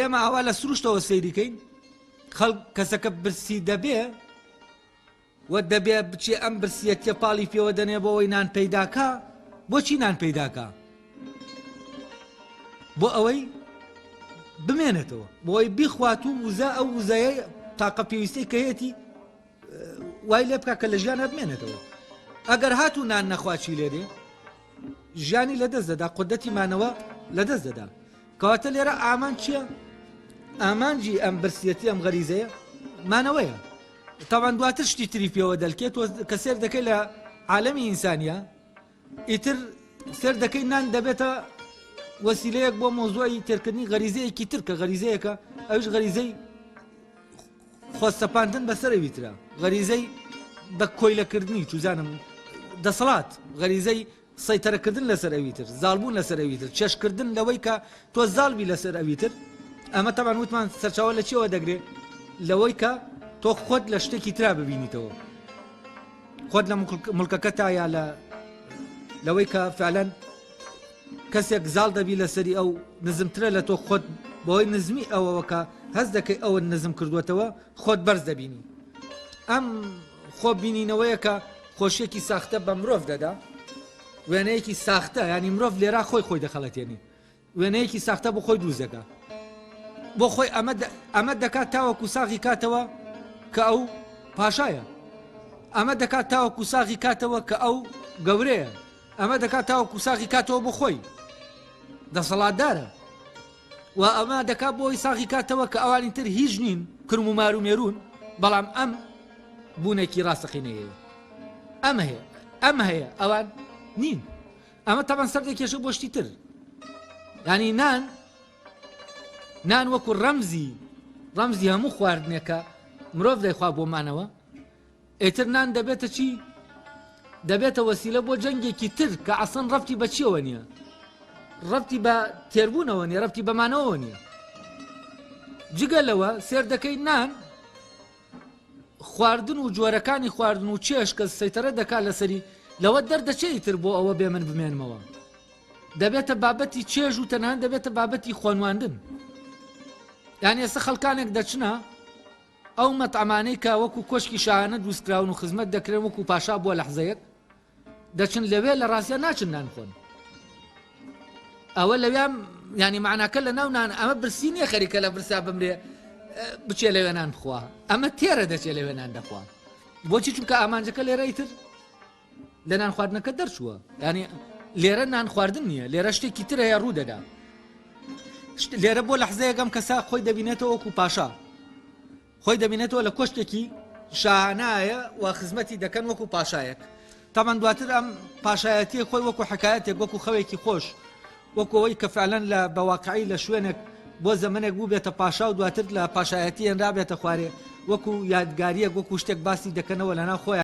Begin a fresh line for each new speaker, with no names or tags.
ئێمە ئاوا لە سروشتەوە سەیری کەین خەڵک کەسەکە برسی دەبێ و دەبێ بچێ ئەم برسیەتیە پاڵی پێوە دەنێ بۆ ئەوەی نان پەیداکا بۆچی نان پەیداکا بۆ ئەوەی بمێنێتەوە بۆ ئەوەی بیخوات و وزە ئەو وزەیە تاقە پێویستی کە هەیەتی وای لێ بکە کە لە ژیانە بمێنێتەوە ئەگەر هاتوو نان نەخوا چی لێ دێ ژیانی لەدەست دەدا قودەتی مانەوە لەدەست دەدا کەواتە لێرە ئامان چییە؟ ئامانجی ئەم برسیەتی ئەم غەریزەیە مانەوەیە تاوان دواتر شتی تری پێوە دەلکێت کە سێر دەکەی لە عالەمی ئینسانیە ئیتر سێر دەکەی نان دەبێتە وەسیلەیەک بۆ مۆزوعی تێرکردنی غەریزەیەکی تر کە غەریزەیەکە ئەوش غەریزەی خۆسەپاندن بەسەر ئەوی ترە، غەریزەی بە کۆیلەکردنی، چوزانم، دەسەڵات، غەریزەی سەیتەرەکردن لەسەر ئەوی تر، زاڵبوون لەسەر ئەوی تر، چێژکردن لەوەی کە تۆ زاڵ بی لەسەر ئەوی تر، ئەمە تەبعەن وتمان سەرچاوە لە چیەوە دەگرێ؟ لەوەی کە تۆ خۆت لە شتێکی ترا ببینیتەوە، خۆت لە مڵکەکەتا یا لە لەوەی کە فعلەن کەسێک زاڵ دەبی لەسەری ئەو نزمترە لە تۆ خۆت بەهۆی نزمی ئەوەوە کە هەست دەکەی ئەوت نزم کردووەتەوە خۆت بەرز دەبینی ئەم خۆ بینینەوەیە کە خۆشیەکی ساختە بە مرۆڤ دەدا وێنەیەکی ساختە ینی مرۆڤ لێرا خۆی خۆی دەخەڵەتێنی وێنەیەکی ساختە بۆ خۆی دروست دەکا بۆ خۆی ئەمە ئەمە دەکات تاوەکو ساغی کاتەوە کە ئەو پاشایە ئەمە دەکات تاوەکو ساغی کاتەوە کە ئەو گەورەیە ئەمە دەکات تاوەکو ساغی کاتەوە بۆ خۆی دەسەڵاتدارە و ئەمە دەکات بۆی ساغی کاتەوە کە ئەوانی تر هیچ نین کرم و مار و مێرون بەڵام ئەم بوونێکی ڕاستەقینەیە هەیە ئەمە هەیە ئەمە هەیە ئەوان نین ئەمە تەبەن سەر دەکێشە بۆ شتی تر ینی نان نان وەکو ڕەمزی ڕەمزی هەموو خواردنێکە مرۆڤ دەیخوا بۆ مانەوە ئیتر نان دەبێتە چی؟ دەبێتە وەسیلە بۆ جەنگێکی تر کە ئەسڵەن ڕەبتی بە چیەوە نییە؟ ڕەبتی بە تێربوونەوە نیە ڕەبتی بەمانەوە نییە جگە لەوە سێر دەکەی نان خواردن و جۆرەکانی خواردن و چێش کە سەیتەرە دەکات لەسەری لەوە دەردەچێت تر بۆ ئەوە بێ من بمێنمەوە دەبێتە بابەتی چێژ و تەنان دەبێتە بابەتی خۆنواندن یان ئێستا خەڵکانێک دەچنە ئەو مەتعەمانەی کە وەکو کۆشکی شاهانە دروستکراون و خزمەت دەکرێن وەکو پاشا بۆ لەحزەیەک دەچن لەوێ لە ڕاستیا ناچن نان بخۆن ئەوە لەوێ ینی معناکە لە ناو نان ئەمە برسی نییە خەریکە لە برسا بمرێ بچێ لەوێ نان بخوا ئەمە تێرە دەچێت لەوێ نان دەخوا بۆچی چونکە ئامانجەکە لێرە ئیتر لە نان خواردنەکە دەرچووە ینی لێرە نان خواردن نییە لێرە شتێکی تر هەیە ڕوو دەدا لێرە بۆ لەحزەیەکەم کەسا خۆی دەبینێتەوە وەکو پاشا خۆی دەبینێتەوە لە کۆشتێکی شاهانایە و خزمەتی دەکەن وەکو پاشایەک تامان دواتر ئەم پاشایەتی خۆی وەکو حکایەتێک وەکو خەوێکی خۆش وەکو ئەوەی کە فعلەن لە بە واقعی لە شوێنێک بۆ زەمەنێک بووبێتە پاشا و دواتر لە پاشایەتی هێنرابێتە خوارێ وەکو یادگاریەک وەکو شتێک باسی دەکەنەوە لەناو خۆیان.